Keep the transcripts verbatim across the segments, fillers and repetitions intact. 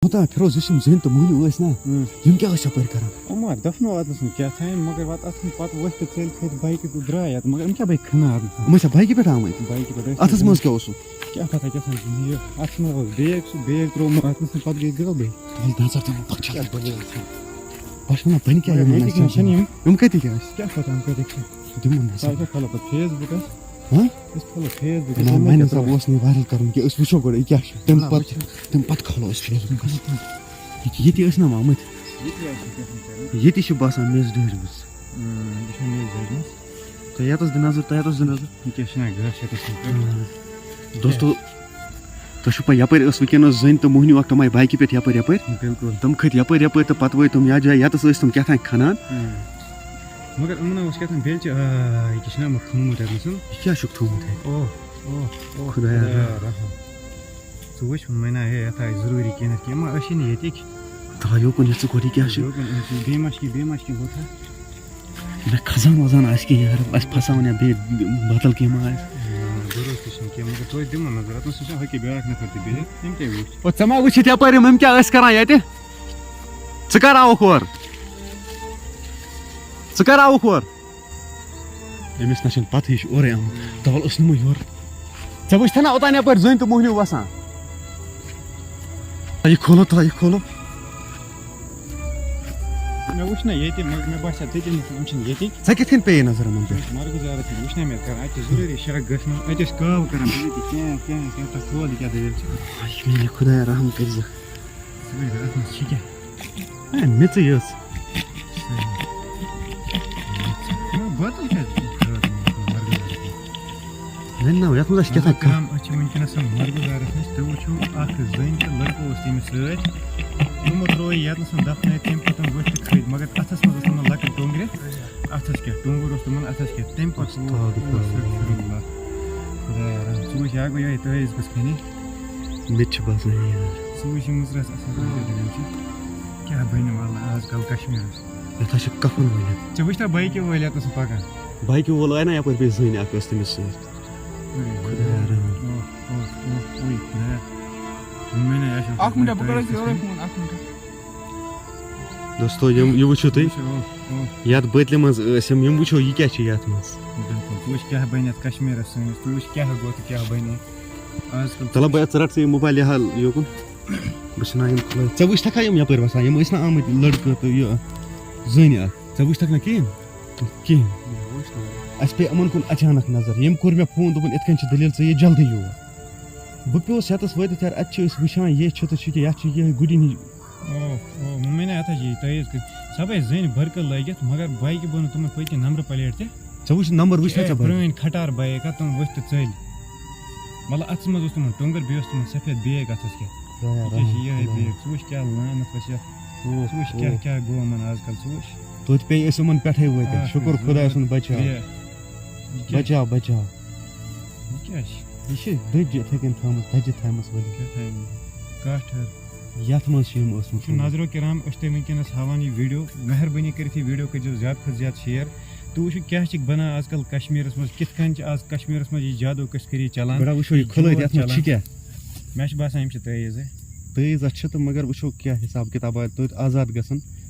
تا فیروز، یُس یِم زٔنۍ تہٕ مٔہنیوٗ ٲسۍ نا، اۭں۔ یِم کیٛاہ ٲسۍ یَپٲرۍ کران؟ یِمو ہا دَفنو اَتنَس وۄنۍ کیٛاہ تام، مگر وَتہٕ اَتھ ژھٕنۍ پَتہٕ ؤتھۍ تہٕ ژٔلۍ کھٔتۍ بایکہِ تہٕ درٛاے اَتھ، مگر یِم کیٛاہ بایکہِ کھنان اَتنَس؟ یِم ٲسیا بایکہِ پٮ۪ٹھ آمٕتۍ؟ بایکہِ پٮ۪ٹھ ٲسۍ اَتھَس یِم۔ منٛز کیٛاہ اوسُکھ؟ کیٛاہ پَتہ کیٛاہ تام یہِ، اَتھ منٛز اوس بیگ، سُہ بیگ ترٛوومُت اَتنَس، پَتہٕ گٔے گٔرٕل بیٚیہِ۔ وَلہٕ نظر دِمو، پَتہٕ چھَلہٕ۔ کیٛاہ دٔلیٖل چھِ؟ بہٕ چھُس وَنان، بَنہِ کیٛاہ مگر یِمَن ییٚتہِ آسہِ کیٛاہ چھَنہٕ یِم؟ یِم کَتِکۍ ٲسۍ؟ کیٛاہ پَتہ یِم کَتِکۍ چھِ؟ دِمو نظر۔ تۄہہِ کیٛاہ کھولو پَتہٕ فیس بُکَس؟ ہہ؟ أسۍ کھولو فیس بُکَس، نہ، یِمَن میٛانہِ کیٛاہ حساب پَتہ؟ اوس نہٕ یہِ وایرَل کَرُن کینٛہہ، أسۍ وٕچھو گۄڈٕ یہِ کیٛاہ چھُ، تَمہِ نہ، پَتہٕ، وٕچھو۔ تَمہِ پَتہٕ کھولو أسۍ فیس بُکَس۔ یہِ کہِ ییٚتی ٲسۍ نہ آمٕتۍ؟ ییٚتی آسہِ یہِ کیٛاہ چھُنہٕ کَرُن۔ ییٚتی چھِ باسان میٚژ ڈٲرمٕژ۔ اۭں، یہِ چھُ میٚژ ڈٲرمٕژ۔ تہٕ یَتَس دِ نظر، تہٕ یَتَس دِ نظر۔ یہِ کیٛاہ چھُنہ گاسہٕ یَتَس منٛز؟ اۭں۔ دوستو، تۄہہِ چھُو پَے، یَپٲرۍ ٲس وٕنکیٚنَس زٔنۍ تہٕ موٚہنیوٗ اَکھ، تِم آیہِ بایکہِ پٮ۪ٹھ یَپٲرۍ یَپٲرۍ۔ بِلکُل۔ تِم کھٔتۍ یَپٲرۍ یَپٲرۍ تہٕ پَتہٕ وٲتۍ تِم یَتھ جایہِ، یَتَس ٲسۍ تِم کیٛاہ تام کھَنان۔ اۭں۔ مگر یِمَن اوس کیٛاہ تام بیلچہِ، آ، یہِ کیٛاہ چھُنہ یِمو کھوٚنمُت اَتہِ نَسَن؟ یہِ کیٛاہ چھُکھ تھوٚومُت اَتہِ؟ اوہ، اوہ، خۄدایا خۄدایا رحم۔ رحم۔ ژٕ وٕچھ، وۄنۍ مےٚ نا ہے، یَتھ آسہِ ضروٗری کینٛہہ نَتہٕ کینٛہہ، یِم ما ٲسی نہٕ ییٚتِکۍ۔ تھاو یوکُن یَتھ ژٕ گۄڈٕ، یہِ کیٛاہ چھُ؟ یوکُن أمِس یہِ، بیٚیہِ ما چھِ کینٛہہ، بیٚیہِ ما چھِ کینٛہہ، گوٚو تھاو۔ مےٚ کھَزان وَزان آسہِ کینٛہہ یارٕ، اَسہِ پھَساوَن یا بیٚیہِ بدل کینٛہہ ما آسہِ۔ نہ، ضروٗرت تہِ چھِنہٕ کینٛہہ، مگر توتہِ دِمو نظر، اَتھ منٛز چھُ آسان ہۄکھِ بیٛاکھ نفر تہِ بِہِتھ، تٔمۍ کیٛاہ وٕچھ؟ او، ژےٚ ما وٕچھِتھ یَپٲرۍ یِم، یِم کیٛاہ ٲسۍ کَران ییٚتہِ؟ ژٕ کَر آوُکھ اور؟ ژٕ کَر آوُکھ اور؟ أمِس نہ چھَنہٕ پَتہٕے، یہِ چھُ اورَے آمُت۔ تَوَل أسۍ نِمو یورٕ۔ ژےٚ وٕچھتھا نہ اوٚتام یَپٲرۍ زٔنۍ تہٕ موٚہنیوٗ وَسان؟ تہٕ یہِ کھولو، تہٕ یہِ کھولو۔ مےٚ وٕچھ نہ ییٚتہِ، مگر مےٚ باسیٛو تٔتی نہٕ، یِم چھِنہٕ ییٚتِکۍ۔ ژےٚ کِتھ کٔنۍ پیٚیہِ نظر یِمَن پٮ۪ٹھ؟ مَرگُزارَس منٛز وٕچھ نہ مےٚ کَران، اَتہِ چھِ ضروٗری شک گژھِ نہ، اَتہِ ٲسۍ کاو کَران بِہِتھ، کینٛہہ، کینٛہہ، کینٛہہ، تَتھ کھول، یہِ کیٛاہ دٔلیٖل چھِ؟ آے میٛانہِ خۄدایا، رحم کٔرۍزِ۔ ژٕ وٕچھ اَتھ منٛز چھِ کیٛاہ؟ ہے، میٚژٕے یٲژ۔ نہ، بوتل کیٛازِ چھِ خراب گٔمٕژ؟ مَرگہٕ زَرٕ۔ زَنہِ نہ، یَتھ منٛز آسہِ کیٛاہ تام کانٛہہ۔ مطلب، أسۍ چھِ وٕنکیٚنَس مَرگہٕ زَرَس نِش۔ تُہۍ وٕچھِو، اَکھ زٔنۍ تہٕ لٔڑکہٕ اوس تٔمِس سۭتۍ۔ تِمو ترٛوو یہِ یَتنَس دَفنٲیِتھ، تَمہِ پَتہٕ ؤتھۍ تہٕ کھٔتۍ۔ مگر اَتھَس منٛز ٲس تِمَن لۄکٕٹ ٹوٚنٛگرِ۔ اَتھَس کیٛاہ؟ ٹوٚنٛگُر اوس تِمَن اَتھَس کیٛاہ؟ تَمہِ پَتہٕ ووت، استغفر اللہ۔ استغفر اللہ۔ خۄدایا رحم۔ ژٕ وٕچھ، یہِ ہا گوٚو یِہوٚے تٲویٖز گوٚژھ کھنہِ۔ مےٚ تہِ چھِ باسان یی یار۔ ژٕ وٕچھ یہِ مُژرَس اَصٕل پٲٹھۍ کیٛاہ دٔلیٖل چھِ۔ کیٛاہ بَنہِ وَلہٕ آز کَل کَشمیٖرَس؟ یَتھ ہا چھِ کَفُن ؤلِتھ۔ ژےٚ وٕچھتھا بایکہِ وٲلۍ یَتَس پَکان؟ بایکہِ وول آے نہ یَپٲرۍ بیٚیہِ زٔنۍ اَکھ ٲس تٔمِس سۭتۍ۔ خۄدایا رحم۔ اوہ، اوہ، اوہ، اوے خۄدایا۔ وۄنۍ مےٚ نہ آسہِ اَکھ مِنٹ، بہٕ کَرٕ أکِس یورَے فون، اَکھ مِنٹ۔ دوستو، یِم، یہِ وٕچھِو تُہۍ۔ وٕچھِو، اوہ، اوہ۔ یَتھ بٔتلہِ منٛز ٲسۍ یِم، یِم وٕچھِو یہِ کیٛاہ چھِ یَتھ منٛز۔ بِلکُل، ژٕ وٕچھ کیٛاہ بَنہِ یَتھ کَشمیٖرَس سٲنِس، ژٕ وٕچھ کیٛاہ گوٚو تہٕ کیٛاہ بَنہِ۔ آز کَل تَلہٕ بہٕ ژٕ رَٹ ژٕ یہِ موبایل یہِ حال یوکُن۔ بہٕ چھُس نہ یِم کھُلٲوِتھ۔ ژےٚ وٕچھتھا یِم یَپٲرۍ وَسان؟ یِم ٲسۍ نہ آمٕتۍ لٔڑکہٕ تہٕ یہِ زٔنۍ اَکھ۔ ژےٚ وٕچھتھَکھ نہ کِہیٖنۍ؟ کِہیٖنۍ۔ مےٚ وٕچھ نہٕ۔ اَسہِ پیٚیہِ یِمَن کُن اچانک نظر۔ ییٚمۍ کوٚر مےٚ فون، دوٚپُن، "یِتھ کٔنۍ چھِ دٔلیٖل، ژٕ یہِ جلدی یور۔" بہٕ پیوٚس یَتَس وٲتِتھ، یارٕ، اَتہِ چھِ أسۍ وٕچھان، یہِ چھُ تہٕ چھُ کیٛاہ، یَتھ چھُ یِہوٚے گُڈِنی۔ اوہ، اوہ، مُمِنہ، اَتھ حظ چھِ یہِ تٲویٖز کٔرِتھ۔ سۄ بَے زٔنۍ بٔرکہٕ لٲگِتھ، مگر بایکہِ بَنو تِمَن پٔتۍ کِنۍ نمبر پلیٹ تہِ۔ ژےٚ وٕچھ نمبر، وٕچھ نہ اے، ژےٚ بایک؟ پرٛٲنۍ کھٹار بایک ہا، تِم ؤتھۍ تہٕ ژٔلۍ۔ مطلب، اَتھَس منٛز اوس تِمَن ٹوٚنٛگُر، بیٚیہِ اوس تِمَن سفید بیگ اَتھَس کیٛاہ۔ خۄدایا یہِ کیٛاہ چھِ رحم، یِہوٚے خۄدایا۔ بیگ؟ ژٕ وٕچھ کیٛاہ لعنت ؤژھ یَتھ۔ اوہ، ژٕ وٕچھ کیٛاہ، اوہ۔ کیٛاہ گوٚو یِمَن آز کَل، ژٕ وٕچھ۔ توتہِ پیٚیہِ أسۍ یِمَن پٮ۪ٹھَے وٲتِتھ۔ آ، شُکُر خۄداے سُنٛد، بچاو۔ یہِ کیٛاہ؟ بچاو، بچاو۔ یہِ کیٛاہ چھِ؟ یہِ چھِ دٔجہِ یِتھَے کٔنۍ تھٲومٕژ، دَجہِ تھایمَژ ؤلِتھ۔ کیٛاہ تھایمَژ؟ کَٹھ ہا۔ یَتھ منٛز چھِ یِم ٲسمٕتۍ۔ وٕچھِو نظرو کرام، أسۍ چھِ تۄہہِ وٕنکیٚنَس ہاوان یہِ ویٖڈیو۔ مہربٲنی کٔرِتھ یہِ ویٖڈیو کٔرۍزیو زیادٕ کھۄتہٕ زیادٕ شِیَر۔ تہٕ وٕچھِو کیٛاہ چھِ بَنان آز کَل کشمیٖرَس منٛز، کِتھ کٔنۍ چھِ آز کشمیٖرَس منٛز یہِ جادو کٔشکٔری چَلان۔ گۄڈٕ وٕچھو یہِ یہِ کھُلٲیِتھ، جوت یَتھ منٛز چھِ چَلان۔ کیٛاہ؟ مےٚ چھِ باسان یِم چھِ تٲویٖزٕے۔ تٲویٖز اَتھ چھِ تہٕ مگر وٕچھو کیٛاہ حِساب کِتابا توتہِ آزاد گژھن۔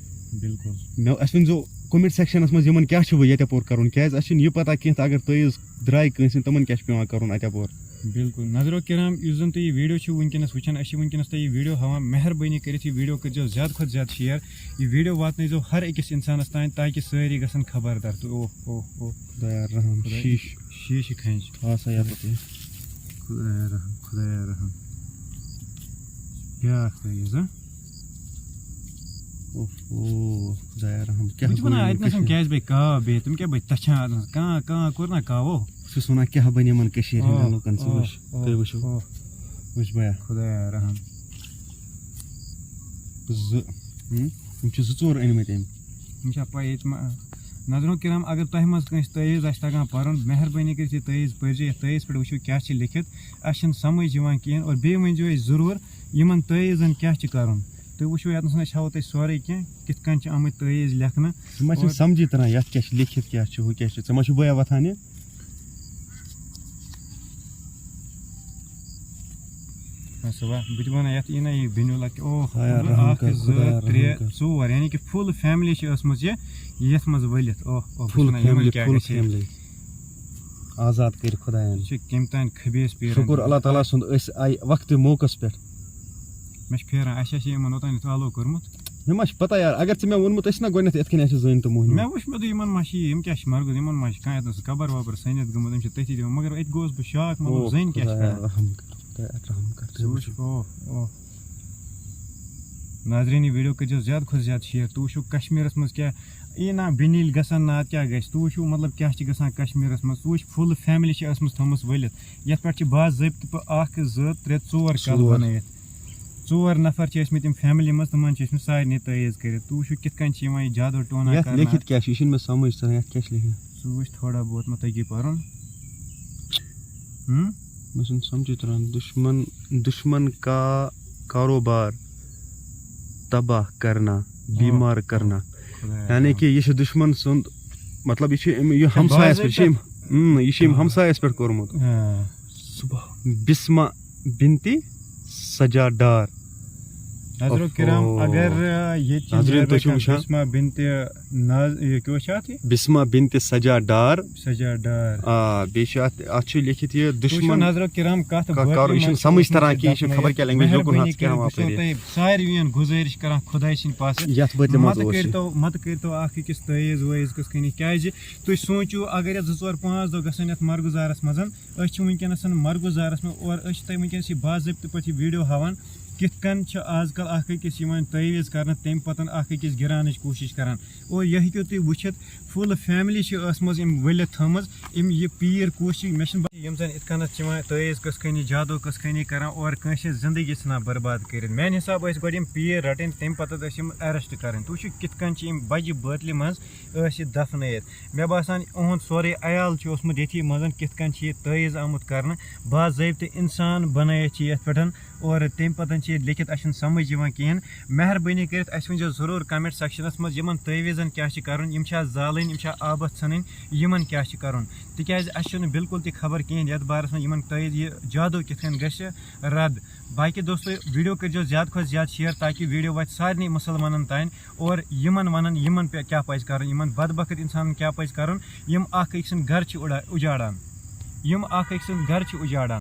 بِلکُل۔ مےٚ، اَسہِ ؤنۍزیو comment sectionَس منٛز یِمَن کیٛاہ چھُ وۄنۍ ییٚتہِ اَپور کَرُن، کیٛازِ اَسہِ چھِنہٕ یہِ پَتہ کینٛہہ تہٕ اگر تٲویٖز درٛاے کٲنٛسہِ ہِنٛدۍ، تِمَن کیٛاہ چھُ پٮ۪وان کَرُن اَتہِ اَپور۔ بِلکُل۔ نظرو کرام، یُس زَن تُہۍ یہِ ویٖڈیو چھِو وٕنکیٚنَس وٕچھان، أسۍ چھِ وٕنکیٚنَس تۄہہِ یہِ ویٖڈیو ہاوان۔ مہربٲنی کٔرِتھ یہِ ویٖڈیو کٔرۍزیو زیادٕ کھۄتہٕ زیادٕ شِیَر۔ یہِ ویٖڈیو واتنٲیزیو ہر أکِس اِنسانَس تام تاکہِ سٲری گژھن خبردار۔ تہٕ اوہ، اوہ، اوہ۔ خۄدایا رحم، خۄدایا، شیٖش۔ شیٖشہِ کھَنٛجہِ۔ آ سا یَپٲرۍ کِنۍ۔ خۄدایا رحم، خۄدایا رحم۔ بیٛاکھ تٲویٖز، ہا؟ اوہ، اوہ، خۄدایا رحم۔ کیٛاہ بہٕ چھُس وَنان، گوٚو اَتہِ نَسَن کٔشیٖرِ؟ کیٛازِ بیٚیہِ کاو بیٚیہِ؟ تِم کیٛاہ بیٚیہِ تَچھان اَتھ منٛز؟ کاو، کاو کوٚر نہ کاوو؟ بہٕ چھُس وَنان، کیٛاہ بَنہِ یِمَن کٔشیٖرِ ہِنٛدٮ۪ن آ، لُکَن؟ ژٕ آ، وٕچھ، آ، تُہۍ وٕچھِو۔ آ۔ وٕچھ بیا۔ خۄدایا رحم۔ زٕ۔ ہُم؟ یِم چھِ زٕ ژور أنۍمٕتۍ أمۍ۔ یِم چھا پَے ییٚتہِ ما-، نظرو کرام، اگر تۄہہِ منٛز کٲنٛسہِ تٲویٖز آسہِ تَگان پَرُن، مہربٲنی کٔرِتھ یہِ تٲویٖز پٔرۍزیو، یَتھ تٲویٖز پٮ۪ٹھ وٕچھِو کیٛاہ چھِ لیٚکھِتھ۔ اَسہِ چھِنہٕ سَمٕجھ یِوان کِہیٖنۍ، اور بیٚیہِ ؤنۍزیو اَسہِ ضروٗر یِمَن تٲویٖزَن کیٛاہ چھِ کَرُن۔ تُہۍ وٕچھِو یَتنَس، أسۍ ہاوو تۄہہِ سورُے کینٛہہ، کِتھ کٔنۍ چھِ آمٕتۍ تٲویٖز لیکھنہٕ۔ یِم اَسہِ چھِنہٕ اور سَمجھی تَران، یَتھ کیٛاہ چھِ لیٚکھِتھ، کیٛاہ چھُ، ہُہ کیٛاہ چھُ۔ ژےٚ ما چھُ بیا وۄتھان یہِ؟ صبح بہٕ تہِ وَنان، یَتھ یی نہ یہِ بِنیُل اَتھ کہِ، اوہ، خۄدایا، اَکھ، رحم کر، زٕ، خۄدایا، رحم ترٛےٚ، کر۔ ژور، یعنی کہِ فُل فیملی چھِ ٲسمٕژ یہِ یَتھ منٛز ؤلِتھ۔ اوہ، اوہ، بہٕ چھُس فُل وَنان، یِمَن فیملی، کیٛاہ فُل گژھِ ہے؟ فیملی۔ آزاد کٔرۍ خۄدایَن۔ یہِ چھِ کَمہِ تام خبیٖث پیٖرَن شُکُر دِژمٕژ۔ اللہ تعالیٰ سُنٛد، أسۍ آیہِ وقتہِ موقعس پٮ۪ٹھ۔ مےٚ چھِ پھیران، اَسہِ آسہِ یِمَن اوٚتام یُتھ آلو کوٚرمُت۔ مےٚ ما چھِ پتہ یار، اگر ژےٚ مےٚ ووٚنمُت ٲسۍ نہ گۄڈٕنٮ۪تھ یِتھ کٔنۍ اَسہِ زٔنۍ تہٕ موٚہنیو۔ مےٚ وٕچھ، مےٚ دوٚپ، یِمَن ما چھِ یہِ، یِم کیٛاہ چھِ مرگُز، یِمَن ما چھِ کانٛہہ یَتھ نَس قبر وبر سٔنِتھ گٔمٕژ، یِم چھِ تٔتھی دِوان۔ مگر اَتہِ گوس بہٕ شاک، مےٚ دوٚپ، او زٔنۍ کیٛاہ چھِ خۄدایا، کران؟ رحم کر، خۄدایا، رحم کر، ژٕ وٕچھ، اوہ، اوہ۔ ناظریٖن، یہِ ویٖڈیو کٔرۍزیو زیادٕ کھۄتہٕ زیادٕ شِیَر۔ تُہۍ وٕچھِو کشمیٖرَس منٛز کیٛاہ، یی نہ بِنِلۍ گژھن نہ، اَتھ کیٛاہ گژھِ؟ تُہۍ وٕچھِو، مطلب، کیٛاہ چھِ گژھان کشمیٖرَس منٛز۔ تُہۍ وٕچھ، فُل فیملی چھِ ٲسمٕژ تھٲومٕژ ؤلِتھ۔ یَتھ پٮ۪ٹھ چھِ باضٲبطہٕ پٲٹھۍ اَکھ، زٕ، ترٛےٚ، ژور کَلہٕ ژور۔ بَنٲیِتھ۔ ژور نفر چھِ ٲسمٕتۍ یِم فیملی منٛز، تِمَن چھِ ٲسمٕتۍ سارنٕے تٲویٖز کٔرِتھ۔ تُہۍ وٕچھِو، کِتھ کٔنۍ چھِ یِوان یہِ جادو ٹونا یَتھ کرنہٕ۔ لیکھِتھ کیٛاہ چھُ؟ یہِ چھُنہٕ مےٚ سمجھ تران، یَتھ کیٛاہ چھِ لیکھِتھ؟ سُہ وٕچھ تھوڑا بہت، مہ تَگی پَرُن۔ ہُم؟ مےٚ چھُنہٕ سمجھٕے تران۔ دُشمن، دُشمن کا کاروبار تباہ کرنا، بیمار کرنا۔ خۄدایا۔ یعنی کہ یہِ چھُ دُشمن سُنٛد، مطلب، یہِ چھُ أمۍ، یہِ چھا ہمسایَس پٮ۪ٹھ چھِ یِم، اۭں، یہِ چھِ أمۍ ہمسایَس پٮ۪ٹھ کوٚرمُت۔ آ۔ بسمہ بنتِ سجا ڈار۔ حضرت کرام، اوہو۔ اگر، آ، ییٚتہِ چھِ حضرت، تُہۍ چھِو لیکھان وٕچھان؟ بسمہ بنتِ ناز، یہِ کیٛاہ اوس اَتھ یہِ؟ بسمہ بنتِ سجا ڈار۔ سجا ڈار۔ آ، بیٚیہِ چھِ اَتھ، اَتھ چھُ لیکھِتھ یہِ تُہۍ چھِو دُشمن۔ نظرو کرام کَتھ کا-، بٲتلہِ کارو، یہِ منٛز چھُنہٕ چھُ سمجھ اوسمُت تران یہِ کینٛہہ، یہِ چھُنہٕ دَپان۔ خبر کیٛاہ language، یہِ گوٚو مہربٲنی نہٕ ژٕ کیٛاہ کٔرِتھ، ہاوان بہٕ چھُسو پٲرِتھ۔ تۄہہِ ساروِیَن گُزٲرِش کران خۄداے سٕنٛدِ پاسہٕ۔ یَتھ بٲتلہِ منٛز مَتہٕ اوس یہِ۔ کٔرۍتو، مَتہٕ کٔرۍتو اَکھ أکِس تٲویٖز وٲویٖز کِتھ کٔنۍ، کیٛازِ تُہۍ سوٗنٛچِو، اگر یَتھ زٕ ژور پانٛژھ دۄہ گژھن یَتھ مَرگُزارَس منٛز، أسۍ چھِ وٕنکیٚنَس مَرگُزارَس منٛز، اور أسۍ چھِ تۄہہِ وٕنکیٚنَس یہِ باضٲبطہٕ پٲٹھۍ یہِ ویٖڈیو ہاوان، کِتھ کٔنۍ چھِ آز کَل اَکھ أکِس یِوان تٲویٖز کرنہٕ، تَمہِ پَتہٕ اَکھ أکِس گِراونٕچ کوٗشِش کران۔ اور یہِ ہیٚکِو تُہۍ وٕچھِتھ، فُل فیملی چھِ ٲسمٕژ أمۍ ؤلِتھ تھٲومٕژ، أمۍ یہِ پیٖر کُس چھِ، مےٚ چھِنہٕ بہ-، یِم زَن یِتھ کٔنَتھ چھِ یِوان تٲویٖز کِتھ کٔنۍ، جادو کِتھ کٔنۍ کران، اور کٲنٛسہِ ہِنٛز زندگی ژھٕنان برباد کٔرِتھ۔ میٛانہِ حساب ٲسۍ گۄڈٕ یِم پیٖر رَٹٕنۍ، تَمہِ پَتہٕ ٲسۍ یِم arrest کَرٕنۍ۔ تُہۍ وٕچھِو کِتھ کٔنۍ چھِ یِم بَجہِ بٲتلہِ منٛز ٲسۍ یہِ دَفنٲیِتھ۔ مےٚ باسان، یِہُنٛد سورُے عیال چھُ اوسمُت ییٚتھی منٛز، کِتھ کٔنۍ چھِ یہِ تٲویٖز آمُت کرنہٕ۔ باضٲبطہٕ اِنسان بَنٲیِتھ چھِ یَتھ پٮ۪ٹھ، اور تَمہِ پَتہٕ چھِ یہِ لیکھِتھ، اَسہِ چھُنہٕ سَمٕجھ یِوان کِہیٖنۍ۔ مہربٲنی کٔرِتھ اَسہِ ؤنۍزیو ضروٗر comment sectionَس منٛز، یِمَن تٲویٖزَن کیٛاہ چھِ کَرُن، یِم چھا زالٕنۍ، یِم چھا آبَس ژھٕنٕنۍ، یِمَن کیٛاہ چھِ کَرُن، تِکیٛازِ اَسہِ چھُنہٕ بالکل تہِ خبر کِہیٖنۍ یَتھ بارَس منٛز، یِمَن تٲویٖز، یہِ جادو کِتھ کٔنۍ گژھِ رَد۔ باقٕے دوستو، ویٖڈیو کٔرۍزیو زیادٕ کھۄتہٕ زیادٕ share، تاکہِ ویٖڈیو واتہِ سارنٕے مُسلمانَن تام، اور یِمَن وَنَن، یِمَن پے-، کیٛاہ پَزِ کَرُن، یِمَن بدبخت اِنسانَن کیٛاہ پَزِ کَرُن، یِم اَکھ أکۍ سُنٛد گَرٕ چھِ اُڑا-، اُجاڑان، یِم اَکھ أکۍ سُنٛد گَرٕ چھِ اُجاڑان۔